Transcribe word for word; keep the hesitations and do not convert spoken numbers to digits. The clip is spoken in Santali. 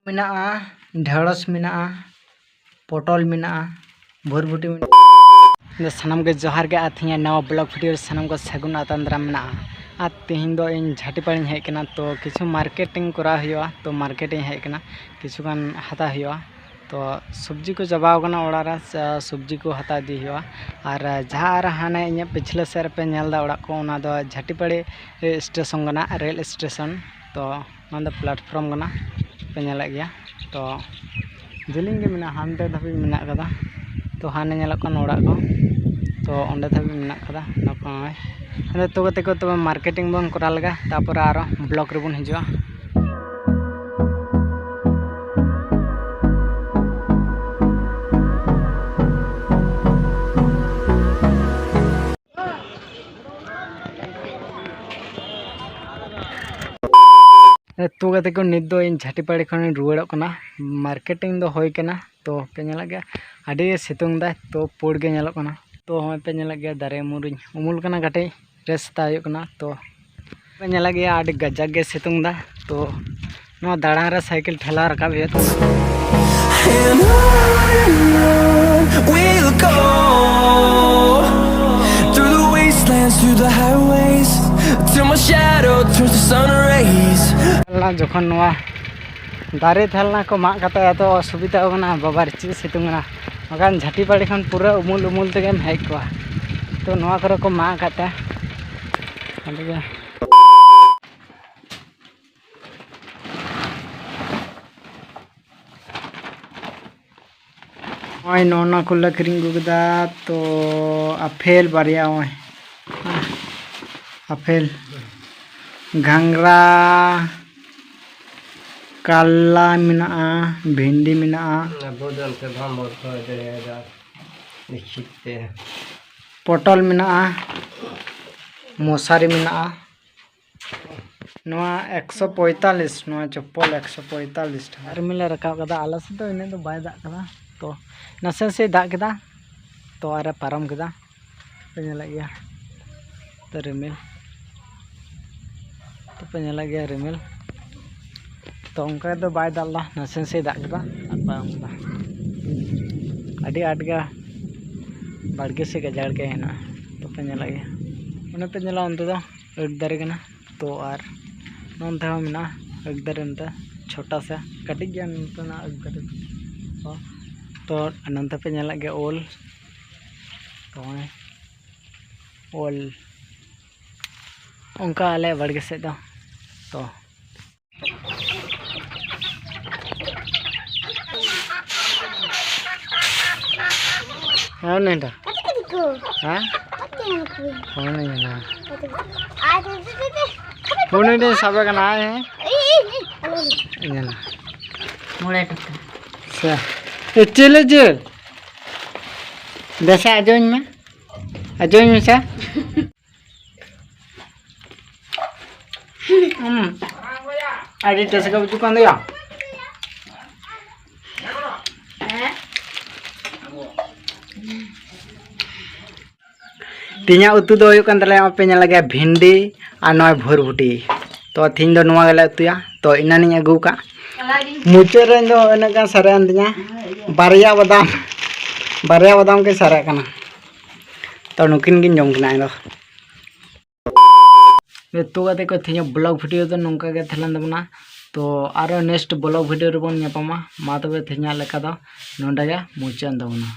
ᱢᱮᱱᱟᱜᱼᱟ, ᱰᱷᱮᱸᱲᱚᱥ ᱢᱮᱱᱟᱜᱼᱟ, ᱯᱚᱴᱚᱞ ᱢᱮᱱᱟᱜᱼᱟ, ᱵᱷᱚᱨᱵᱷᱩᱴᱤ ᱢᱮᱱᱟᱜᱼᱟ᱾ ᱥᱟᱱᱟᱢ ᱜᱮ ᱡᱚᱦᱟᱨ ᱜᱮ, ᱟᱨ ᱛᱮᱦᱮᱧᱟᱜ ᱱᱟᱣᱟ ᱵᱞᱚᱜ ᱵᱷᱤᱰᱤᱭᱳ ᱨᱮ ᱥᱟᱱᱟᱢ ᱠᱚ ᱥᱟᱹᱜᱩᱱ ᱟᱛᱟᱝ ᱫᱟᱨᱟᱢ ᱢᱮᱱᱟᱜᱼᱟ᱾ ᱟᱨ ᱛᱮᱦᱮᱧ ᱫᱚ ᱤᱧ ᱡᱷᱟᱴᱤᱯᱟᱲᱤᱧ ᱦᱮᱡ ᱟᱠᱟᱱᱟ, ᱛᱚ ᱠᱤᱪᱷᱩ ᱢᱟᱨᱠᱮᱴᱤᱝ ᱠᱚᱨᱟᱣ ᱦᱩᱭᱩᱜᱼᱟ, ᱛᱚ ᱢᱟᱨᱠᱮᱴᱤᱧ ᱦᱮᱡ ᱟᱠᱟᱱᱟ, ᱠᱤᱪᱷᱩ ᱜᱟᱱ ᱦᱟᱛᱟᱣ ᱦᱩᱭᱩᱜᱼᱟ᱾ ᱛᱚ ᱥᱚᱵᱽᱡᱤ ᱠᱚ ᱪᱟᱵᱟᱣ ᱠᱟᱱᱟ ᱚᱲᱟᱜ ᱨᱮ, ᱥᱮ ᱥᱚᱵᱽᱡᱤ ᱠᱚ ᱦᱟᱛᱟᱣ ᱤᱫᱤ ᱦᱩᱭᱩᱜᱼᱟ᱾ ᱟᱨ ᱡᱟᱦᱟᱸ ᱟᱨ ᱦᱟᱱᱮ ᱤᱧᱟᱹᱜ ᱯᱤᱪᱷᱞᱟᱹ ᱥᱮᱫ ᱨᱮᱯᱮ ᱧᱮᱞ ᱮᱫᱟ ᱚᱲᱟᱜ ᱠᱚ, ᱚᱱᱟ ᱫᱚ ᱡᱷᱟᱴᱤᱯᱟᱲᱤ ᱥᱴᱮᱥᱚᱱ ᱠᱟᱱᱟ, ᱨᱮᱞ ᱥᱴᱮᱥᱚᱱ᱾ ᱛᱚ ᱚᱱᱟ ᱫᱚ ᱯᱞᱟᱴᱯᱷᱨᱚᱢ ᱠᱟᱱᱟ, ᱯᱮ ᱧᱮᱞᱮᱫ ᱜᱮᱭᱟ᱾ ᱛᱚ ᱡᱮᱞᱮᱧ ᱜᱮ ᱢᱮᱱᱟᱜᱼᱟ, ᱦᱟᱱᱛᱮ ᱫᱷᱟᱹᱵᱤᱡ ᱢᱮᱱᱟᱜ ᱠᱟᱫᱟ᱾ ᱛᱚ ᱦᱟᱱᱮ ᱧᱮᱞᱚᱜ ᱠᱟᱱ ᱚᱲᱟᱜ ᱠᱚ, ᱛᱚ ᱚᱸᱰᱮ ᱫᱷᱟᱹᱵᱤᱡ ᱢᱮᱱᱟᱜ ᱠᱟᱫᱟ᱾ ᱱᱚᱜᱼᱚᱭ ᱟᱫᱚ ᱛᱚ ᱜᱟᱛᱮ ᱠᱚ, ᱛᱚᱵᱮ ᱢᱟᱨᱠᱮᱴᱤᱝ ᱵᱚᱱ ᱠᱚᱨᱟᱣ ᱞᱮᱜᱟ, ᱛᱟᱯᱚᱨᱮ ᱟᱨᱚ ᱵᱞᱚᱜ ᱨᱮᱵᱚᱱ ᱦᱤᱡᱩᱜᱼᱟ᱾ ᱛᱚ ᱜᱟᱛᱮ ᱠᱚ, ᱱᱤᱛ ᱫᱚ ᱤᱧ ᱡᱷᱟᱴᱤᱯᱟᱲᱤ ᱠᱷᱚᱱᱤᱧ ᱨᱩᱣᱟᱹᱲᱚᱜ ᱠᱟᱱᱟ᱾ ᱢᱟᱨᱠᱮᱴᱤᱝ ᱫᱚ ᱦᱩᱭ ᱠᱟᱱᱟ, ᱛᱚ ᱯᱮ ᱧᱮᱞᱮᱫ ᱜᱮᱭᱟ ᱟᱹᱰᱤ ᱥᱤᱛᱩᱝ ᱫᱟᱭ, ᱛᱚ ᱯᱩᱲ ᱜᱮ ᱧᱮᱞᱚᱜ ᱠᱟᱱᱟ᱾ ᱛᱚ ᱦᱚᱸᱜᱼᱚᱭ ᱯᱮ ᱧᱮᱞᱮᱫ ᱜᱮᱭᱟ ᱫᱟᱨᱮ ᱩᱢᱩᱞ ᱨᱤᱧ ᱩᱢᱩᱞ ᱠᱟᱱᱟ, ᱠᱟᱹᱴᱤᱡ ᱨᱮᱥᱴ ᱦᱟᱛᱟᱣ ᱦᱩᱭᱩᱜ ᱠᱟᱱᱟ᱾ ᱛᱚ ᱯᱮ ᱧᱮᱞᱮᱫ ᱜᱮᱭᱟ ᱟᱹᱰᱤ ᱜᱟᱡᱟᱠ ᱜᱮ ᱥᱤᱛᱩᱝ ᱫᱟ, ᱛᱚ ᱱᱚᱣᱟ ᱫᱟᱬᱟᱱ ᱨᱮ ᱥᱟᱭᱠᱮᱞ ᱴᱷᱮᱞᱟᱣ ᱨᱟᱠᱟᱵ ᱦᱩᱭᱩᱜ ᱛᱟᱢᱟ᱾ And on and on we'll go through the wastelands, through the highways, till my shadow turns to sun rays. ᱡᱚᱠᱷᱚᱱ ᱱᱚᱣᱟ ᱫᱟᱨᱮ ᱛᱟᱦᱮᱸ ᱞᱮᱱᱟ ᱠᱚ ᱢᱟᱜ ᱠᱟᱛᱮ, ᱮᱛᱚ ᱚᱥᱩᱵᱤᱫᱷᱟ ᱠᱟᱱᱟ ᱵᱟᱵᱟᱨ, ᱪᱮᱫ ᱥᱤᱛᱩᱝ ᱠᱟᱱᱟ᱾ ᱵᱟᱠᱷᱟᱱ ᱡᱷᱟᱹᱴᱤ ᱯᱟᱲᱤ ᱠᱷᱚᱱ ᱯᱩᱨᱟᱹ ᱩᱢᱩᱞ ᱩᱢᱩᱞ ᱛᱮᱜᱮᱢ ᱦᱮᱡ ᱠᱚᱜᱼᱟ᱾ ᱛᱚ ᱱᱚᱣᱟ ᱠᱚᱨᱮ ᱠᱚ ᱢᱟᱜ ᱠᱟᱛᱮ ᱟᱹᱰᱤ ᱜᱮ ᱱᱚᱜᱼᱚᱭ ᱱᱚᱜᱼᱚ ᱱᱚᱣᱟ ᱠᱚᱞᱮ ᱠᱤᱨᱤᱧ ᱟᱹᱜᱩ ᱠᱮᱫᱟ᱾ ᱛᱚ ᱟᱯᱷᱮᱞ ᱵᱟᱨᱭᱟ, ᱱᱚᱜᱼᱚᱭ ᱟᱯᱷᱮᱞ, ᱜᱷᱟᱸᱜᱽᱨᱟ, ᱠᱟᱞᱞᱟ ᱢᱮᱱᱟᱜᱼᱟ, ᱵᱷᱤᱱᱰᱤ ᱢᱮᱱᱟᱜᱼᱟ, ᱟᱵᱚ ᱫᱚ ᱚᱱᱛᱮ ᱵᱟᱢ ᱚᱨ ᱠᱚ ᱫᱟᱲᱮᱭᱟᱫᱟ ᱱᱤᱥᱪᱤᱛ ᱛᱮ᱾ ᱯᱚᱴᱚᱞ ᱢᱮᱱᱟᱜᱼᱟ, ᱢᱚᱥᱟᱨᱤ ᱢᱮᱱᱟᱜᱼᱟ᱾ ᱱᱚᱣᱟ ᱮᱠᱥᱚ ᱯᱚᱸᱭᱛᱟᱞᱞᱤᱥ, ᱱᱚᱣᱟ ᱪᱚᱯᱯᱚᱞ ᱮᱠᱥᱚ ᱯᱚᱸᱭᱛᱟᱞᱞᱤᱥ ᱴᱟᱠᱟ᱾ ᱨᱤᱢᱤᱞ ᱮ ᱨᱟᱠᱟᱵ ᱠᱟᱫᱟ, ᱟᱞᱮ ᱥᱮᱫ ᱫᱚ ᱤᱱᱟᱹᱜ ᱫᱚ ᱵᱟᱭ ᱫᱟᱜ ᱠᱟᱫᱟ, ᱛᱚ ᱱᱟᱥᱮ ᱱᱟᱥᱮ ᱫᱟᱜ ᱠᱮᱫᱟ, ᱛᱚ ᱟᱨᱮ ᱯᱟᱨᱚᱢ ᱠᱮᱫᱟ᱾ ᱯᱮ ᱧᱮᱞᱮᱫ ᱜᱮᱭᱟ ᱛᱚ ᱨᱤᱢᱤᱞ, ᱛᱚ ᱯᱮ ᱧᱮᱞᱮᱫ ᱜᱮᱭᱟ ᱨᱤᱢᱤᱞ᱾ ᱛᱚ ᱚᱱᱠᱟ ᱫᱚ ᱵᱟᱭ ᱫᱟᱜ ᱞᱮᱫᱟ, ᱱᱟᱥᱮ ᱱᱟᱥᱮ ᱫᱟᱜ ᱠᱮᱫᱟ ᱟᱨ ᱵᱟᱭ ᱚᱱᱠᱟ ᱟᱹᱰᱤ ᱟᱸᱴ ᱜᱮ ᱵᱟᱲᱜᱮ ᱥᱮᱫ ᱜᱟᱡᱟᱲ ᱜᱮ ᱦᱮᱱᱟᱜᱼᱟ᱾ ᱛᱚᱯᱮ ᱧᱮᱞᱮᱫ ᱜᱮᱭᱟ, ᱚᱱᱮ ᱯᱮ ᱧᱮᱞᱟ ᱚᱱᱛᱮ ᱫᱚ ᱟᱹᱠ ᱫᱟᱨᱮ ᱠᱟᱱᱟ᱾ ᱛᱚ ᱟᱨ ᱱᱚᱱᱛᱮ ᱦᱚᱸ ᱢᱮᱱᱟᱜᱼᱟ ᱟᱹᱠ ᱫᱟᱨᱮ, ᱱᱚᱛᱮ ᱪᱷᱳᱴᱟ ᱥᱟ ᱠᱟᱹᱴᱤᱡ ᱜᱮᱭᱟ ᱱᱚᱛᱮᱱᱟᱜ ᱟᱹᱠ ᱫᱟᱨᱮ ᱫᱚ᱾ ᱛᱚ ᱱᱚᱱᱛᱮ ᱯᱮ ᱧᱮᱞᱮᱫ ᱜᱮᱭᱟ ᱩᱞ, ᱛᱚ ᱩᱞ ᱚᱱᱠᱟ ᱟᱞᱮ ᱵᱟᱲᱜᱮ ᱥᱮᱫ ᱫᱚ᱾ ᱛᱚ ᱦᱮᱸ ᱱᱮᱰᱟ ᱦᱮᱸ ᱯᱷᱳᱱ ᱟᱹᱧ ᱱᱟ ᱯᱷᱳᱱ ᱟᱹᱧ ᱥᱟᱵᱮ ᱠᱟᱱᱟ ᱦᱮᱸ ᱧᱮᱞᱟ ᱢᱚᱬᱮ ᱴᱟᱠᱟ ᱥᱮ ᱮ ᱪᱤᱞᱤ ᱡᱤᱞ ᱫᱮᱥᱮ ᱟᱸᱡᱚᱢ ᱢᱮ ᱟᱸᱡᱚᱢ ᱢᱮᱥᱮ ᱦᱩᱸ᱾ ᱟᱹᱰᱤ ᱴᱮᱥᱴ ᱜᱮ ᱵᱩᱡᱩᱜ ᱠᱟᱱ ᱫᱚᱭᱟ᱾ ᱛᱮᱦᱮᱧᱟᱜ ᱩᱛᱩ ᱫᱚ ᱦᱩᱭᱩᱜ ᱠᱟᱱ ᱛᱟᱞᱮᱭᱟ, ᱟᱯᱮ ᱧᱮᱞ ᱞᱟᱹᱜᱤᱫ ᱵᱷᱤᱱᱰᱤ ᱟᱨ ᱱᱚᱜᱼᱚᱭ ᱵᱷᱚᱨᱵᱷᱩᱴᱤ᱾ ᱛᱚ ᱛᱮᱦᱮᱧ ᱫᱚ ᱱᱚᱣᱟ ᱜᱮᱞᱮ ᱩᱛᱩᱭᱟ᱾ ᱛᱚ ᱤᱱᱟᱹᱱᱤᱧ ᱟᱹᱜᱩ ᱟᱠᱟᱫ, ᱢᱩᱪᱟᱹᱫ ᱨᱮ ᱤᱧ ᱫᱚ ᱤᱱᱟᱹᱜ ᱜᱟᱱ ᱥᱟᱨᱮᱡ ᱮᱱ ᱛᱤᱧᱟ, ᱵᱟᱨᱭᱟ ᱵᱟᱫᱟᱢ, ᱵᱟᱨᱭᱟ ᱵᱟᱫᱟᱢ ᱜᱮ ᱥᱟᱨᱮᱡ ᱠᱟᱱᱟ᱾ ᱛᱚ ᱱᱩᱠᱤᱱ ᱜᱤᱧ ᱡᱚᱢ ᱠᱤᱱᱟ ᱤᱧ ᱫᱚ᱾ ᱛᱚ ᱜᱟᱛᱮ ᱠᱚ, ᱛᱮᱦᱮᱧᱟᱜ ᱵᱞᱚᱜ ᱵᱷᱤᱰᱤᱭᱳ ᱫᱚ ᱱᱚᱝᱠᱟ ᱜᱮ ᱛᱟᱦᱮᱸ ᱞᱮᱱ ᱛᱟᱵᱚᱱᱟ᱾ ᱛᱚ ᱟᱨᱚ ᱱᱮᱠᱥᱴ ᱵᱞᱚᱜ ᱵᱷᱤᱰᱤᱭᱳ ᱨᱮᱵᱚᱱ ᱧᱟᱯᱟᱢᱟ᱾ ᱢᱟ ᱛᱚᱵᱮ ᱛᱮᱦᱮᱧᱟᱜ ᱞᱮᱠᱟ ᱫᱚ ᱱᱚᱸᱰᱮ ᱜᱮ ᱢᱩᱪᱟᱹᱫ ᱮᱱ ᱛᱟᱵᱚᱱᱟ᱾